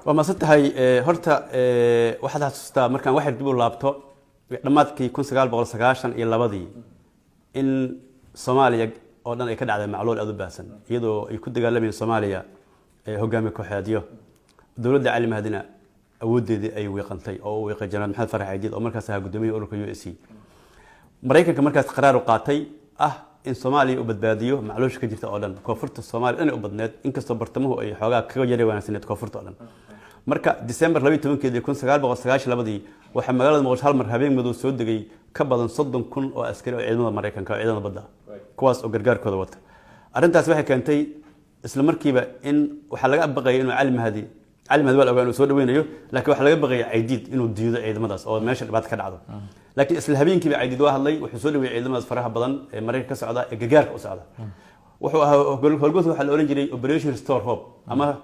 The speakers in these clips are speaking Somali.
Waa mahadsan tahay. Horta waxaad xasuustaa markaan waxyar dib u laabto dhammaadkii 1992-dii in Soomaaliya oo dhan ay ka dhacday macluul aada u baahsan, iyadoo ay ku dagaalamayeen Soomaaliya hogaamiye kooxeedyo. Dowladda Cali Mahdina awooddeedii ay wiiqantay oo u wiiqay Jenaraal Maxamed Farax Caydiid, oo markaas ahaa guddoomiyaha ururka USC. Maraykanka markaas qaraar u qaatay ah in Soomaaliya uu badbaadiyo macluusha ka jirta oo dhan. Koonfurta Soomaaliya dhan ay u badneed, inkastoo bartamuhu ay xoogaa kaga yara wanaagsaneed koonfurta oo dhan. Marka December 12-keedii 1992-dii waxaa magaalada Muqdisho hal mar habeen madow soo degay ka badan 30,000 oo askari oo ciidamada Maraykanka oo ciidamada badda, kuwaas oo gargaarkooda wata. Arrintaas waxay keentay isla markiiba in waxaa laga baqayay inuu Cali Mahdi, Cali Mahdi waa la ogaa inuu soo dhaweynayo, laakiin waxaa laga baqayay Caydiid inuu diido ciidamadaas oo meesha dhibaato ka dhacdo. Laakiin isla habeenkiiba Caydiid waa hadlay, wuxuu soo dhaweeyey ciidamadaas faraha badan ee Maraykanka ka socda ee gargaarka u socda. Wuxuu ahaa howlgalka waxaa la oran jiray Operation Restore Hope ama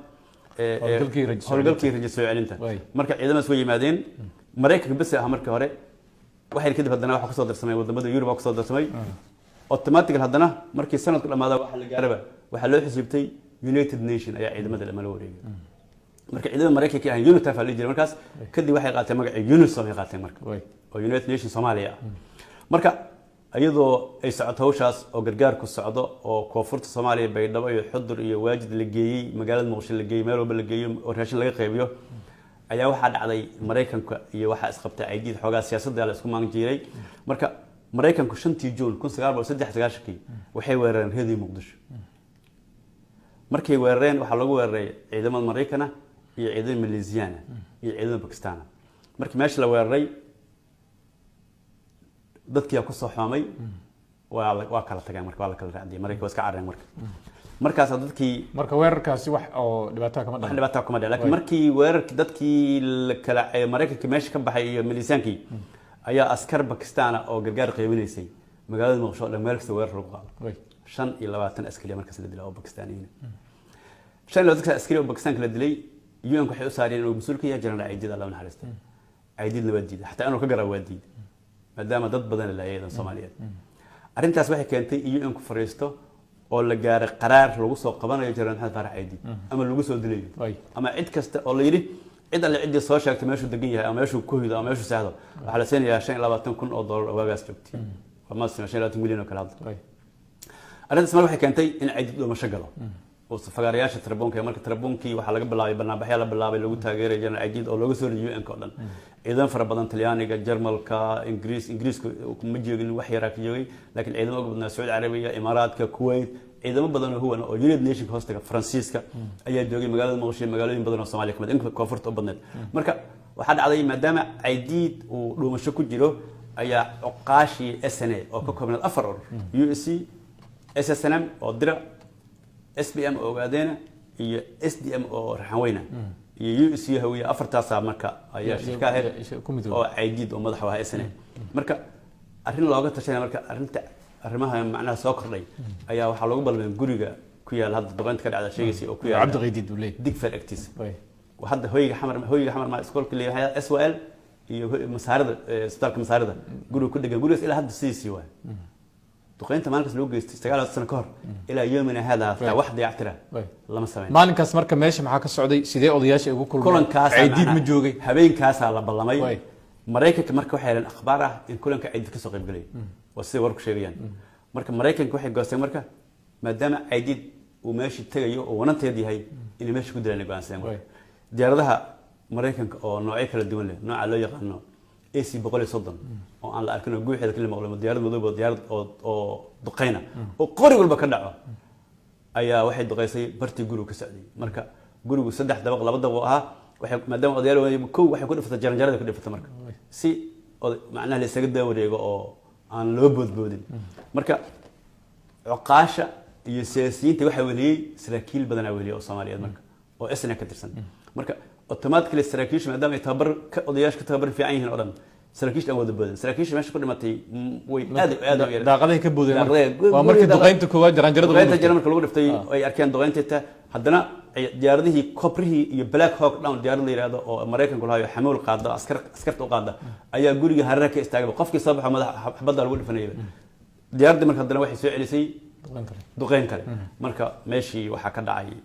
Howlgalkii rajo soo howlgalkii rajo soo celinta. Marka ciidamadaas way yimaadeen. Maraykanka bes ah markii hore, waxay kadib haddana waxa kusoo darsamay wadamada Yurub baa kusoo darsamay automatically. Haddana markii sanadku dhamaada waxa la gaaraba waxaa loo xisiibtay United Nation ayaa ciidamada lama la wareegay. Marka ciidamada Maraykanka ahayn UNITAF la jiray, markaas kadib waxay qaateen magacii UNISOM ay qaateen marka, oo United Nation Soomaaliya ah. Marka iyadoo ay socoto hawshaas oo gargaarku socdo oo koonfurta Soomaaliya, Baydhabo iyo Xudur iyo Waajid la geeyey, magaalada Muqdisho la geeyey, meel walba la geeyo oo raashin laga qaybiyo, ayaa waxaa dhacday Maraykanka iyo waxaa isqabtay Caydiid, xoogaa siyaasadda la isku maanjiiray. Marka Maraykanku 5-tii Juun 1993-kii waxay weerareen reedii Muqdisho. Markay weerareen waxaa lagu weeraray ciidamada Maraykana iyo ciidamada Maleesiyana iyo ciidamada Bakistana. Markii meesha la weeraray dadkiyaa kusoo xoomay, waa kala tageen. Marka waa la kala raacdiyay, Maraykan waa iska carareen. Marka markaasa dadkii Marka weerarkaasi wax oo dhibaataa kama wax dhalan? Dhibaataa kuma dhicin, laakiin markii weerarkii dadkii la kala Maraykanka meesha ka baxay iyo Maleesiyaankii ayaa askar Bakistana oo gargaar qaybinaysay magaalada Muqdisho oo dhan meel kasta weerar lagu qaado. 25 askari markaas la dilay oo Bakistaaniyiin. 25 askari oo Bakistaanka la dilay, UN waxay u saareen inuu mas-uul ka yahay Jenaraal Caydiid, Allah u naxariistay. Caydiidna waa diiday, xataa inuu ka garaa waa diiday, maadaama dad badan la laayay ciidan Soomaaliyeed. Arrintaas waxay keentay in UN ku fariisto oo la gaaray qaraar lagu soo qabanayo Jenaraal Maxamed Faarax Caydiid ama lagu soo dilayo ama cid kasta oo la yidhi cid alle ciddii soo sheegtay meeshuu degan yahay ama meeshuu ku hoydo ama meeshuu seexdo waxaa la siinayaa 25,000 oo dollar oo waagaas joogtay, waa ma 25 milyan oo kale hadda. Arrintaas mar waxay keentay in Caydiid dhuumasho galo oo fagaarayaasha taraboonka. Marka tarabuunkii waxaa laga bilaabay barnaamijyo la bilaabay lagu taageeray Jenaraal Caydiid oo looga soo rejiyay UN-ka oo dhan. Ciidan fara badan, Talyaaniga, Jarmalka, Ingiriis, Ingiriisku ma joogin, wax yaraa ka joogay, laakiin ciidamo uga badnaa Sacuudi Carabiya, Imaaraadka, Kuwait, ciidamo badan oo huwan oo United Nationka hoostaga, Faransiiska ayaa joogay magaalada Muqdisho iyo magaalooyin badan oo Soomaaliya kamid, inka koonfurta u badneed. Marka waxaa dhacday maadaama Caydiid uu dhuumasho ku jiro ayaa cuqaashii SNA oo ka koobnayd afar urur, USC, SSNM oo Dira, SPM oo Ogaadeena iyo SDM oo Raxanweyna iyo USC Hawiye, afartaasaa marka ayaa shirka ahayd ku midoobay. Oo Caydiid oo madaxa u ahaa SNA. Marka arrin looga tashanaya, marka arrinta arrimaha macnaha soo kordhay ayaa waxaa lagu balmay guriga ku yaala hadda duqeynta ka dhacda sheegaysay oo ku yaala Cabdi Qaydiid uu leeyahay. Digfer agtiisa. Hadda hoyga Xamar, hoyga Xamar ma iskoolka leeyahay SYL iyo Masaarida, isbitaalka Masaarida guriga ku dhegan, gurigaas ilaa hadda sidiisii waay. Duqeynta maalinkaas loo geystay 9 sano ka hor ilaa yoomina hada hataa wax dayactira lama sameyn. Maalinkaas marka meesha maxaa ka socday? Sidee odayaasha ugu kulmeen? Kulankaas Caydiid ma joogay? Habeenkaasaa la ballamay. Maraykanka marka waxay heleen akhbaar ah in kulanka Caydiid kasoo qayb galay, waa siday warku sheegayaan. Marka Maraykanka waxay goosteen marka maadaama Caydiid uu meeshii tegayo oo wananteed yahay inay meesha ku dilaan ay go'aansadeen. Marka diyaaradaha Maraykanka oo noocyo kala duwan leh, nooca loo yaqaano AC 130 oo aan la arkin oo guuxeeda kala maqlo, diyaarad madow oo diyaarad oo duqeyna oo qori walba ka dhaco, ayaa waxay duqeysay bartii gurigu ka socday. Marka gurigu saddex dabaq, laba dabaq oo ahaa, waxay maadaama odayaal waayeen, kow waxay ku dhifatay jaranjarada ku dhifatay. Marka si macnaha la isaga daa wareego oo aan loo boodboodin. Marka cuqaasha iyo siyaasiyiinta waxaa weliyey saraakiil badanaa weliyey oo Soomaaliyeed marka oo SNA ka tirsan. Marka automatically saraakiisha maadaama ay tababar ka odayaasha ka tababar fiican yihiin oo dhan, saraakiisha aan wada boodin. Saraakiisha meesha ku dhimatay way aad aad u yar. Daaqadahay ka boodeen marka. Daaqadahay- Waa markii duqeynta koowaad jaranjarada lagu duqeynta dhuftay. jira marka lagu dhiftay ay arkeen duqeynta, haddana diyaaradihii Cobrihii iyo Black Hawk Down diyaarad la yidhaahdo oo Maraykanku lahayo, xamuul qaada, askarta u qaada, ayaa guriga hareeraha ka istaagay. Qofkii soo baxo madaxa xabadda lagu dhifanayay diyaaradii. Marka haddana waxay soo celisay Duqeyn kale. Duqeyn kale. Marka meeshii waxaa ka dhacay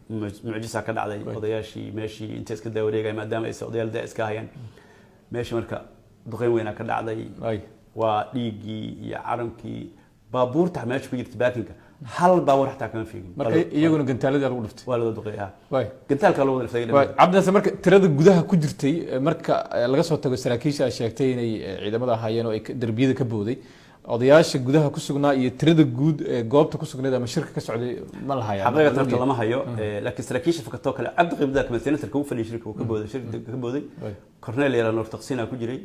Mucjisa ka dhacday. Odayaashii meeshii intay iska daa wareegaya, maadaama aysan odayaal daa iska hayaan meeshii, marka duqeyn weynaa ka dhacday. Waa dhiiggii iyo caramkii baabuurta meesha ku jirta parking-ka, hal baabuur xataa kama fiigin. Marka iyaguna gantaaladii lagu dhuftay? Waa loo duqeeyaa. Gantaalka loo wada dhiftay. Cabdinaasir, marka tirada gudaha ku jirtay, marka laga soo tago saraakiisha ay sheegtay inay ciidamada ahaayeen oo ay darbiyada ka booday, odayaasha gudaha ku sugnaa iyo tirada guud ee goobta ku sugnayd ama shirka ka socday ma la hayaa? Xaqiiqatan horta lama hayo, laakiin saraakiisha fakatoo kale, Cabdi Qibda kama senatorka ugu fadhiyay shirka, uu ka booday shirka ka booday. Cornel yara Nuur Taqsiina ku jiray,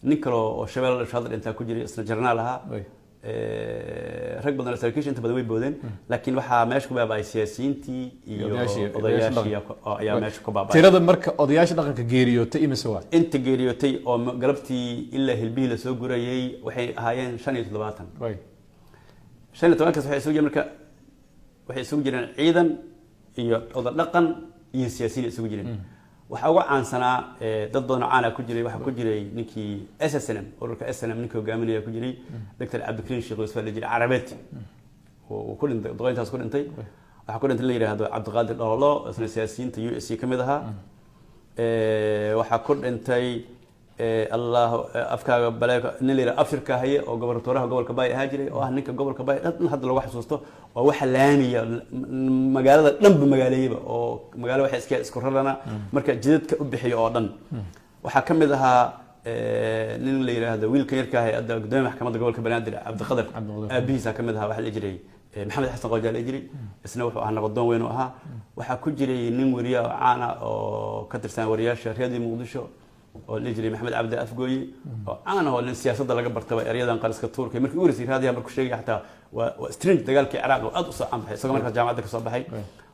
nin kale oo Shabeelle hadda dhintaa ku jiray, isna jarnaal ahaa. Rag badan oo saraakiisha inta badan way boodeen, laakiin waxaa meesha ku baaba'ay siyaasiyiintii iyo odayaashii ayaa meesha ku baaba'ay. Tirada marka odayaasha dhaqanka geeriyootay imise waa? Inta geeriyootay oo galabtii ilaa hilbihii lasoo gurayay waxay ahaayeen 75. 75-kaas waxay isugu jireen, marka waxay isugu jireen ciidan iyo oda dhaqan iyo siyaasiyiin isugu jireen. Waxaa uga caansanaa, dad badan oo caana ku jiray, waxaa ku jiray ninkii SSNM, ururka SNM ninkii hogaaminaya ku jiray, Dr. Cabdikariin Sheekh Yuusuf la jiray, Carabeed, uu ku dhintay duqeyntaas ku dhintay. Waxaa ku dhintay la yidhaahdo Cabdiqaadir Dhoolo, isna siyaasiyiinta USC ka mid ahaa. Waxaa ku dhintay, Allah afkaaga baleeko, nin la yidhahdo Abshirka haye oo gobernatoraha gobolka Baay ahaa jiray, oo ah ninka gobolka Baay dhan hadda lagu xasuusto, waa waxa laamiya magaalada dhanba magaaleeyaba, oo magaalo waxay iska isku rarana marka jidadka u bixiyo oo dhan. Waxaa ka mid ahaa nin la yidhaahdo wiilka yarka ah ee hadda gudoomiya maxkamadda gobolka Banaadir, Cabdiqadar, aabihiisa ka mid ahaa. Waxaa la jiray Maxamed Xasan Qoojaa la jiray, isna wuxuu ahaa nabadoon weyn oo ahaa. Waxaa ku jiray nin weriya oo caana oo ka tirsan wariyaasha reedii Muqdisho oo la jiray Maxamed Cabdi Afgooye, oo caan ah, oo nin siyaasadda laga bartaba, eryadan qariska tuurka markii ugu horeysay raadiyaha markuu sheegay xataa waa strange, dagaalkii Ciraaq oo aad u soo caan baxay, isagoo markaas jaamacadda ka soo baxay.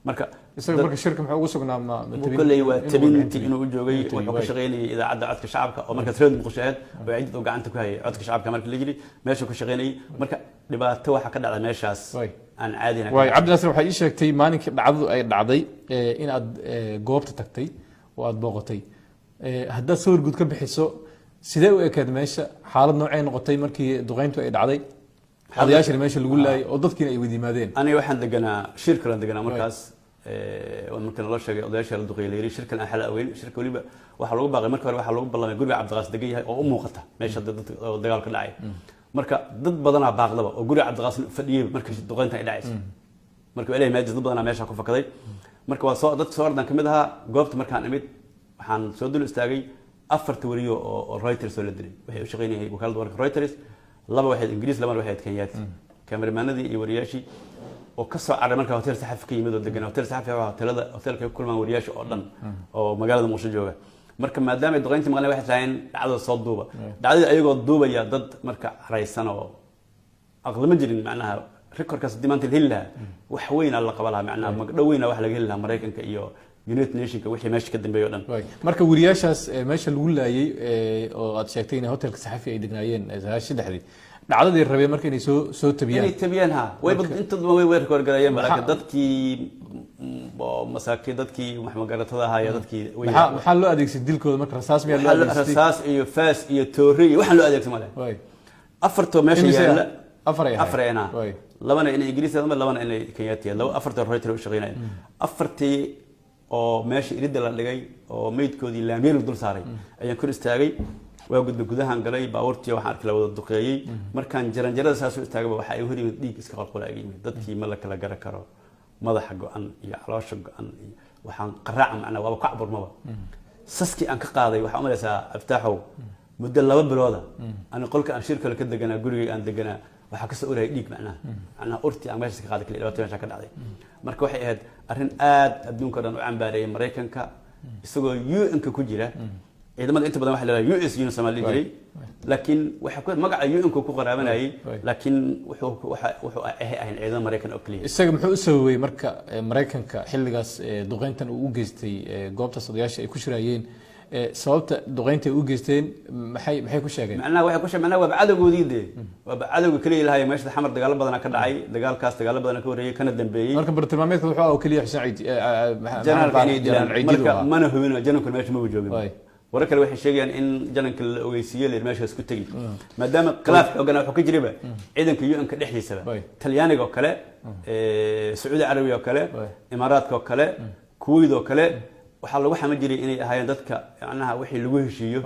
Marka Isaga marka shirka muxuu ugu sugnaa? Ma kolley waa tabintii inuu u joogay. Wuxuu ka shaqaynayay idaacadda Codka Shacabka oo markaas reer Muqdisho ahayd, oo ciidad uu gacanta ku hayay Codka Shacabka markii la jiri meeshuu ka shaqaynayay. Marka dhibaato waxaa ka dhacday meeshaas aan caadi. Waay, Cabdinaasir, waxay ii sheegtay maalinkii dhacdadu ay dhacday in aad goobta tagtay oo aad booqatay. Haddaad sawir guud ka bixiso, sidee u ekeed meesha? Xaalad noocay noqotay markii duqeyntu ay dhacday, odayaashana meesha lagu laayay oo dadkiina ay wada yimaadeen? Aniga waxaan deganaa shir kalan deganaa markaas. Marka naloo sheegay odayaasha la duqeeyay, la yiri shirkan aan xala aweyn. Shirka weliba waxaa lagu baaqay, marka hore waxaa lagu ballamay guriga Cabdiqaas degan yahay oo u muuqata meesha dadka oo dagaalka dhacay. Marka dad badanaa baaqdaba oo guriga Cabdiqaas fadhiyey marka duqeyntan ay dhacaysa. Marka Ilahay maajis, dad badanaa meesha ku fakaday. Marka waa soo dadka soo ordan kamid ahaa. Goobta markaan imid, waxaan soo dul istaagay afarta wariyo oo Reuters oo la dilay. Waxay u shaqeynayay wakaaladda wararka Reuters, laba waxay Ingiriis, labana waxay Kenyaati, kameramaanadii iyo wariyaashii oo ka soo carray marka Hotel Saxafi ka yimid oo degan. Hotel Saxafi waa hotelada, hotelka ay ku kulmaan wariyaasha oo dhan oo magaalada Muqdisho jooga. Marka maadaama ay duqeyntii maqleen, waxay tahay in dhacdada soo duuba. Dhacdadii ayagoo duubaya, dad marka caraysan oo aqlama jirin, macnaha recordkaas haddii maanta la heli lahaa, wax weynaa la qaba lahaa, macnaha magdhow weynaa wax laga heli lahaa Maraykanka iyo United Nationka wixii meesha ka dambeeyay o dhan. Marka wariyaashaas meesha lagu laayay, oo aad sheegtay inay hotelka Saxafi ay degnaayeen 93-dii, dhacdadii rabeen marka inay soo tabiyaan? Inay tabiyaan, ha, wayba intooduba way record gareeyeen, laakiin dadkii oo masaakiin, dadkii wax magaratada ahaa iyo dadkii Maxaa loo adeegsaday dilkooda marka? Rasaas miyaa loo adeegsaday? Rasaas iyo faas iyo toori iyo waxaan loo adeegsan male. Afartoo meesha yaalla. Afar ay? Afar ayna, labana inay Ingiriis, labana inay Kenyaati, laba afarta Reuters u shaqeynayeen. Afartii oo meesha iridda la dhigay oo meydkoodii laamiyada dul saaray ayaan kor istaagay. Waa gudbay, gudahaan galay. Baabuurtii waxaan arkay la wada duqeeyey. Markaan jaranjarada saas u istaagaba, waxaa igu hor yimid dhiig iska qalqula iga yimid. Dadkii ma la kala garan karo, madaxa go-an iyo caloosha go-an iyo waxaan qaraaca, macnaa waaba ka caburmaba. Saskii aan ka qaaday waxaa umalaysaa, Aftaaxow, muddo 2 bilooda ani qolka aan shir kale ka deganaa, gurigay aan deganaa, waxaa kasoo orayay dhiig, macnaha urtii aan meeshaas ka qaaday kale dhibaato meesha ka dhacday. Marka waxay ahayd arrin aad adduunka o dhan u cambaareeyay. Maraykanka isagoo UN-ka ku jira, ciidamada inta badan waxa la yidhaha US UNOSOM la jiray, laakiin waxa ku magaca UN-ka ku qaraabanayay, laakiin wuxuu ahayn ciidamada Maraykan oo keliya. Isaga muxuu u sababay marka Maraykanka xilligaas duqeyntan uu u geystay goobtaas odayaasha ay ku shiraayeen? Sababta duqeynta ay u geysteen maxay ku sheegeen? Macnaha waxay ku sheegeen, macnaha waaba cadowgoodii dee, waaba cadowga keliya lahaay meesha. Xamar dagaalo badanaa ka dhacay, dagaalkaas dagaalo badanaa ka horreeyay kana dambeeyey. Marka bartilmaameedka wuxuu ah oo keliya Xuseen Ciid Janaalka inay dilaan. Marka mana hubin, janalka meesha maba joogin. Warar kale waxay sheegayaan in jananka la ogeysiiyey, la yidhi meeshaas ku tegi, maadaama khilaaf xoogan wuxuu ka jirayba ciidanka UN-ka dhexdiisaba. Talyaaniga oo kale, Sacuudi Carabiya oo kale, Imaaraadka oo kale, Kuwait oo kale, waxaa lagu xaman jiray inay ahaayeen dadka macnaha wixii lagu heshiiyo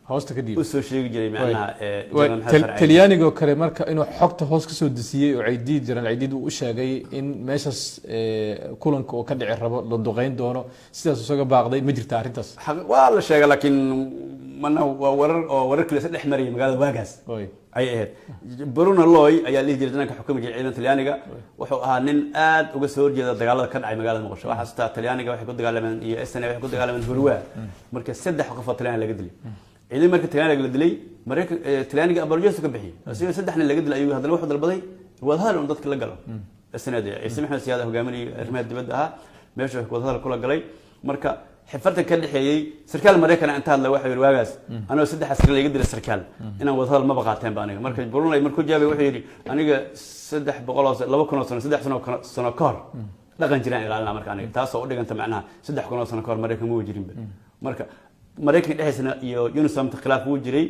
hoosta ka dhiib u soo sheegi jiray macnaha General Maxamed Farah. Talyaaniga oo kale marka inuu xogta hoos kasoo desiyey oo Caydiid, General Caydiid uu u sheegay in meeshaas kulanka oo ka dhici rabo la duqeyn doono, sidaas isaga baaqday, ma jirta arrintaas? Waa la sheegay, laakiin mana waa warar oo warar kale dhex marayay magaalada waagaas ayay ahayd. Bruno Loi ayaa lihi jiray jananka xukumi jiray ciidan Talyaaniga. Wuxuu ahaa nin aad uga soo horjeeda dagaalada ka dhacay magaalada Muqdisho. Waxaa xasuustaa Talyaaniga waxay ku dagaalameen iyo SNA waxay ku dagaalameen Hurwaa. Marka saddex qof oo Talyaani laga dilay ciidan, marka Talyaaniga la dilay, Maraykan Talyaaniga apology ka bixiyay asigoo saddex nin laga dilay ayuu haddana wuxuu dalbaday wadahadal un dadka la galo SNA. Ciise Maxamed Siyaad hogaaminayay arrimaha dibadda ahaa, meesha wadahadal kula galay. Marka xifartan ka dhexeeyey sarkaal Maraykan inta hadla waxa yidhi: "Waagaas anoo saddex askari laga dilay, sarkaal inaan wadahadal maba qaateen ba aniga." Marka Brunei markuu jawaabay wuxuu yidhi: "Aniga 300 oo 2000 oo sano, 3 sano ka hor dhaqan jiraan ilaalina." Marka aniga taasoo u dhiganta macnaha 3000 oo sano ka hor Maraykan ma jirinba. Marka Maraykanka dhexdiisana iyo UNSOM khilaaf wuu jiray,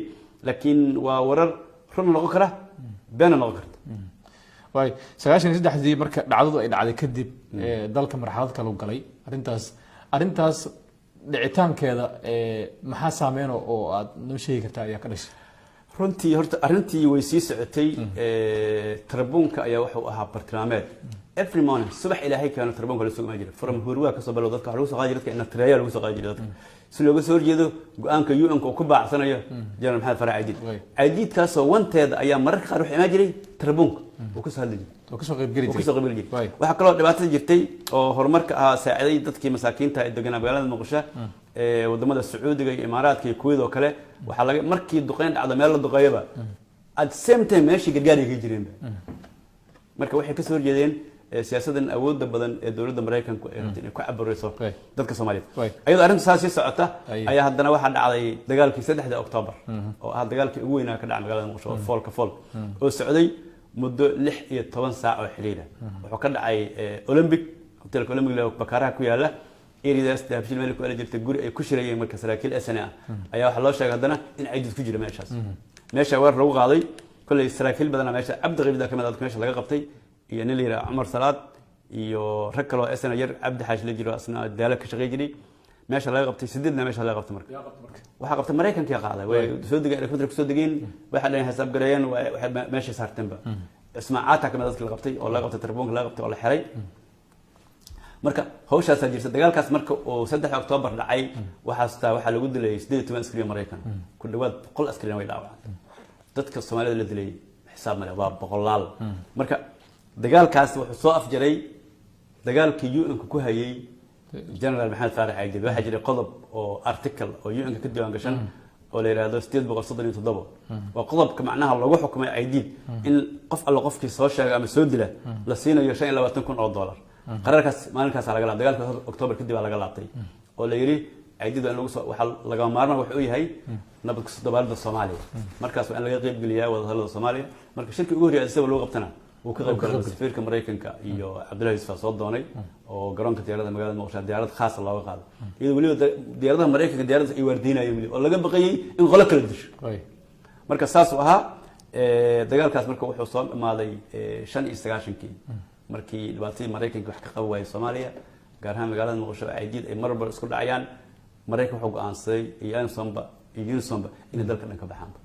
laakiin waa warar run noqon kara, beena noqon karta. Waay, 93-dii marka dhacdadu ay dhacday kadib, dalka marxalad kale u galay. Arrintaas dhicitaankeeda maxaa saameyn oo aad noo sheegi kartaa ayaa ka dhashay? Runtii horta arrintii way sii socotay. Tarabuunka ayaa wuxuu ahaa bartilmaameed every morning. Subax Ilaahay keeno tarabuunka la soo jiray, from Hurwaa kasoo bilow, dadka waxa lagu soo qaadi jiray dadka ina tireeya lagu soo qaadi jiray dadka si looga soo horjeedo go-aanka UN-ka uu ku baacsanayo General Maxamed Farax Caydiid. Caydiidkaasoo wanteeda ayaa mararka qaar wuxuu imaan jiray tarabuunka uu kasoo hadli jiray oo kasoo qayb geli oo jiray. Kasoo qaybgeli jiray. Waxaa kaloo dhibaatada jirtay oo horumarka ahaa saaciday dadkii masaakiinta ee deganaa magaalada Muqdisho, ee wadamada Sacuudiga iyo Imaaraadka iyo Kuwait oo kale. Waxaa laga markii duqeyn dhacdo, meel la duqeeyaba, at same time meeshii gargaar ay ka jireenba. Marka waxay kasoo horjeedeen siyaasadan awoodda badan ee dowladda Maraykanku ay rabtay inay ku caburiso dadka Soomaaliyeed. Iyadoo arrintu saas sii socota ayaa haddana waxaa dhacday dagaalkii 3-da Oktoobar, oo ah dagaalkii ugu weynaa ka dhacay magaalada Muqdisho, oo foolka fool oo socday muddo 16 saac oo xiriira. Wuxuu ka dhacay Olympic, hotelka Olympic ee Bakaaraha ku yaala, areadaas Dahabshiil meel ku ala jirtay, guri ay ku shirayeen. Marka saraakiil SNA ah ayaa waxaa loo sheegay haddana in Caydiid ku jira meeshaas. Meesha weer lagu qaaday. Kolley saraakiil badana meesha, Cabdi Qaybida kamid ah dadka meesha laga qabtay, iyo nin la yidhaha Cumar Salaad iyo rag kaloo SNA yar, Cabdi Xaashi la jiro, asna daala ka shaqey jiray, meesha laga qabtay. Sideedna meesha laga qabtay. Marka waxaa qabtay Maraykanka qaaday. Way soo degeen, helicopter kusoo degeen, waxay dhaheen xisaab gareeyeen, waxay meeshay saarteenba. Cismaan Caata kamid dadka la qabtay oo laga qabtay tarbuunka laga qabtay oo la xiray. Marka hawshaasaa jirta. Dagaalkaas marka uu 3 Oktoobar dhacay, waxaastaa waxaa lagu dilay 18 askari oo Maraykan, ku dhawaad 100 askarina way dhaawacantay. Dadka Soomaalida la dilay xisaab male, waa boqolaal. Marka dagaalkaas wuxuu soo afjaray dagaalkii UN-ka ku hayay General Maxamed Faarax Caydiid. Waxaa jiray qodob oo article oo UN-ka ka diiwaan gashan oo la yidhaahdo 837. Waa qodobka macnaha lagu xukumay Caydiid in qof alla qofkii soo sheega ama soo dila la siinayo $25,000. Qaraarkaas maalinkaasa laga laabtay, dagaalka October kadib aa laga laabtay, oo la yidhi Caydiid waa in lagu soo, waxaa lagama maarmaan wuxuu u yahay nabad kusoo dabaalida Soomaaliya. Markaas waa in laga qayb geliyaa wadahadallada Soomaaliya. Marka shirkii ugu horreeyay Addis Ababa lagu qabtana wuu ka qayb galay. Safiirka Maraykanka iyo Cabdullahi Yusuf soo doonay oo garoonka diyaarada magaalada Muqdisho diyaarad khaasa looga qaado, iyadoo weliba diyaaradaha Maraykanka diyaaradaas ay waardiinayeen weli oo laga baqayay in qolo kala disho. Marka saasuu ahaa dagaalkaas. Marka wuxuu soo dhamaaday 95-kii, markii dhibaatadii Maraykanka wax ka qaban waayey Soomaaliya, gaar ahaan magaalada Muqdisho, Caydiid ay mar walba isku dhacayaan. Maraykan wuxuu go-aansaday iyo UNSOM-ba iyo UNISOM-ba inay dalka dhan ka baxaanba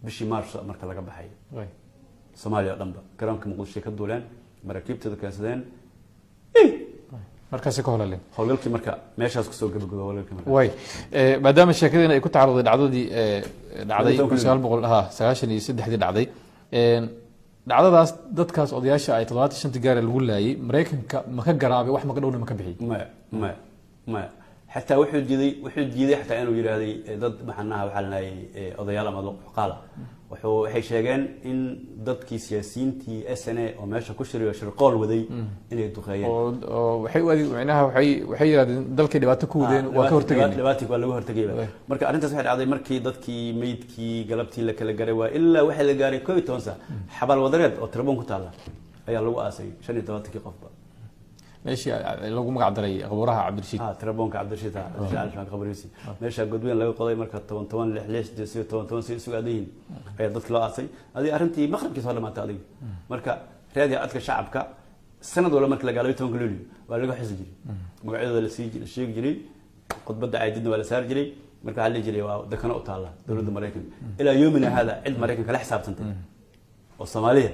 bishii Maarso. Marka laga baxay Soomaaliya oo dhanba, garoonka Muqdisho ka duuleen, maraakiibtooda keensadeen. Markaasi ka holaleen. Howlgalkii marka meeshaas kusoo gabagabo howlgalkii marka. Way, maadaama sheekadeen ay ku tacalluqday dhacdadii dhacday 1900 ha 93-dii dhacday, dhacdadaas dadkaas odayaasha ay 75-ta gaara lagu laayay, Maraykanka ma ka garaabay? Wax maka dhowna ma ka bixiyey? Maya, maya, maya. Xataa wuxuu diiday xataa inuu yidhaahday dad maxanaha waxaa la laayay odayaal ama xuqaala. Waxay sheegeen in dadkii siyaasiyiintii SNA oo meesha ku shirayo shirqool waday inay duqeeyeen. Oo waxay u adig micnaha waxay yidhahdeen dalkay dhibaato ku wadeen, waa ka hortegayna. Dhibaatii waa laga hortegayba. Marka arrintaas waxay dhacday markii dadkii meydkii galabtii la kala garay, waa ilaa waxaa la gaaray 11 saac. Xabaal wadareed oo Tarabuun ku taalla ayaa lagu aasay 75-kii qofba. Meeshii lagu magac daray qabuuraha Cabdirashiid. Ah, tiraboonka Cabdirashiid, ah, Cabdirashiid Cali Sharmaarke qabrigiisi, meesha godweyn laga qoday. Marka 10 10, 6 6, 8 8, 10 10 si isugu aadan yihiin ayaa dadka loo aasay. Adiga arrintii maqribkii soo dhamaatay adiga. Marka Raadiga Codka Shacabka sanad walba marka la gaalo 12-ka Luulyo waa laga xusi jiray, magacyadooda la sheegi jiray, khudbadda Caydidna waa la saari jiray. Marka waxaa la dhihi jiray waa dakano u taalla dowladda Maraykanka. Ilaa yoomina hada cid Maraykanka la xisaabtantay oo Soomaaliya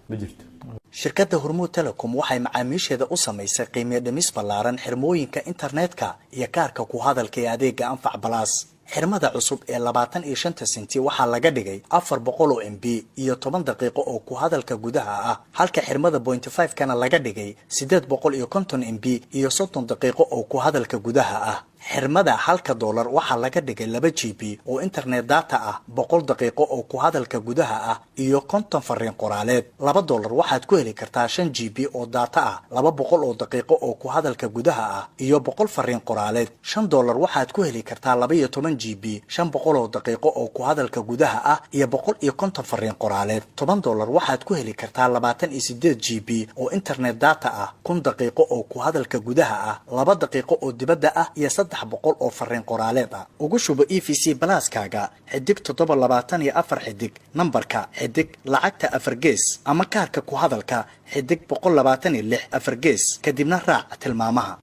ma jirto. Shirkadda Hormuud Telecom waxay macaamiisheeda u samaysay qiimiyo dhimis ballaaran xirmooyinka internetka iyo kaarka ku hadalka ee adeega Anfac Balaas. Xirmada cusub ee 25-ta senti waxaa laga dhigay 400 oo MB iyo 10 daqiiqo oo ku hadalka gudaha ah, halka xirmada 0.5 kana laga dhigay 850 MB iyo 30 daqiiqo oo ku hadalka gudaha ah. Xirmada halka doolar waxaa laga dhigay 2 GB oo internet data ah, 100 daqiiqo oo ku hadalka gudaha ah iyo 50 fariin qoraaleed. $2 waxaad ku heli kartaa 5 GB oo data ah, 200 oo daqiiqo oo ku hadalka gudaha ah iyo 100 fariin qoraaleed. $5 waxaad ku heli kartaa 12 GB, 500 oo daqiiqo oo ku hadalka gudaha ah iyo 150 fariin qoraaleed. $10 waxaad ku heli kartaa 28 GB oo internet data ah, 1000 daqiiqo oo ku hadalka gudaha ah, 2 daqiiqo oo dibadda ah iyo 300 oo fariin qoraaleed ah. Ugu shubo EVC Plus-kaaga *724# nambarka *lacagta 4 gees ama kaarka ku hadalka *126 4 gees, kadibna raac tilmaamaha.